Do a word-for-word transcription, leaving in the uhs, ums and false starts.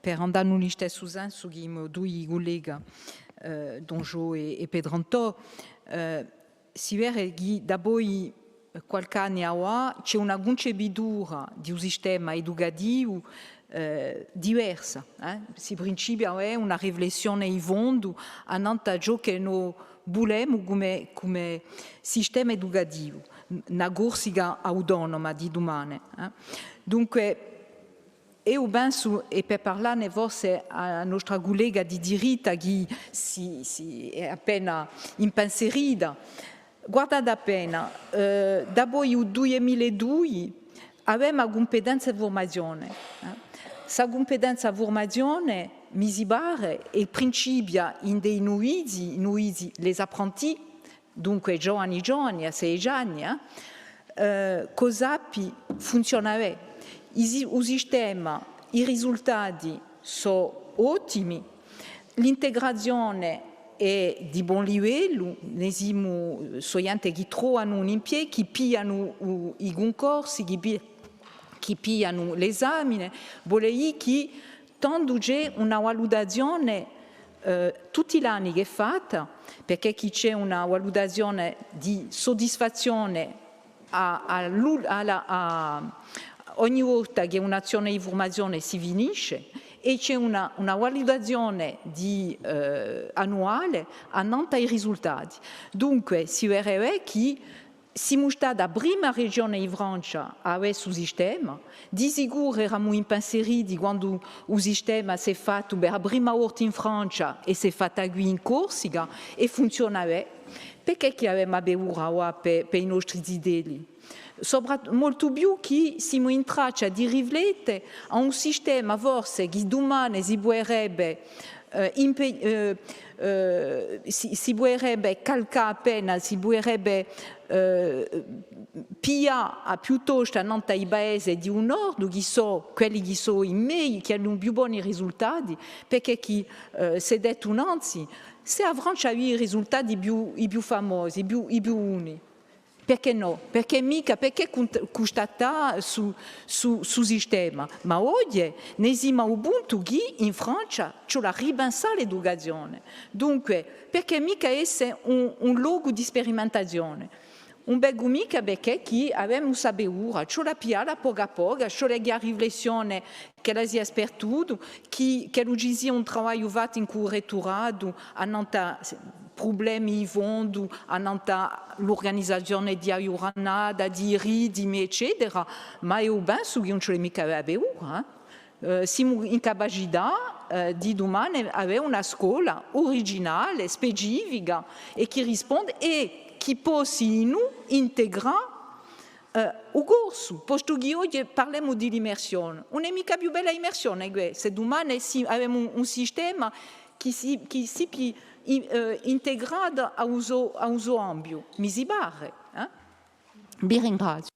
per andà in u listessu sensu chì i mo dui culleghi, eh, Don Gio è, è Petr'Antò, eh, si vede chì dapoi qualchì annu avà ci hè una cuncepitura di u sistema educativu, eh, diversa, eh. Si principia, eh, una riflessione di fondu annant'à ciò chì no vulemu cum'è, cum'è sistema educativu, una Corsica autonoma di dumane, eh. Dunque, eiu pensu, è per parlà ne forse à a nostra cullega di diritta chì si, si hè appena impensierita, guardate appena, eh, dapoi u dui mila è dui avemu a cumpetenza di furmazione, eh. Sta cumpetenza di furmazione, mi si pare, hè principia ind'è i nuvizi, i nuvizi, les apprentis, dunque giovani giovani, à sedeci anni, eh, eh, ch'o sappi, funziona bè. I si-, u sistema, i risultati sò ottimi, l'integrazione hè di bon livellu, ne simu, sò ghjente chì trovanu un impiegu, chì piglianu u, i cuncorsi, chì pi-, chì piglianu l'esame, vole dì chì tandu ci hè una valutazione, eh, tutti l'anni chì hè fatta, perchè chì ci hè una valutazione di suddisfazione à, à l'u-, à la, à, ogni volta chì un'azzione di furmazione si finisce, è ci hè una, una valutazione di, eh, annuale annant'à i risultati. Dunque, si vede chì simu stati a prima regione di Francia à avè stu sistema. Di sicuru eramu impensieriti quandu u sistema s'hè fattu per a prima volta in Francia è s'hè fatta quì in Corsica è funziona bè. Perchè chì avemu a paura avà per, per i nostri zitelli? Sopra-, moltu più chì simu in traccia di riflette à un sistema forse chì dumane si puderebbe, eh, impe-, eh, eh, si, si puderebbe calcà appena, si puderebbe, eh, piglià à piuttostu annant'à i paesi di u nord, chì sò quelli chì sò i megliu, chì anu i più boni risultati, perchè chì, eh, s'hè dettu nanzi, s'è a Francia avia i risultati i più, i più famosi, i più, i più boni, perchè nò? Perchè micca, perchè cunt-, custatà stu, stu, stu sistema? Ma oghje ne simu à u puntu chì in Francia ci vole à ripensà l'educazione. Dunque, perchè micca esse un, un locu di sperimentazione? Ùn vecu micca perchè chì avemu sta paura, ci vole à piglialla pocu à pocu, ci vole chì a riflessione ch'ella sia spartuta, chì, ch'ellu ci sia un travagliu fattu incù u retturatu, annant'à s-, prublemi di fondu, annant'à l'urganizazione di a ghjurnata, di i ritmi, eccetera, ma eiu pensu chì ùn ci vole micca avè paura, eh. Eh, simu in capacità, eh, di dumane avè una scola uriginale, specifica, è chì risponde, è chì possi in u integrà eh, u corsu, postu chì oghje parlemu di l'immersione. Ùn hè micca più bella immersione, què, s'è dumane si, avemu un, un sistema chì si, chì si pi-, in-, eh, integratu à u so, à u so ambiu, mi si pare, eh? Vi ringraziu.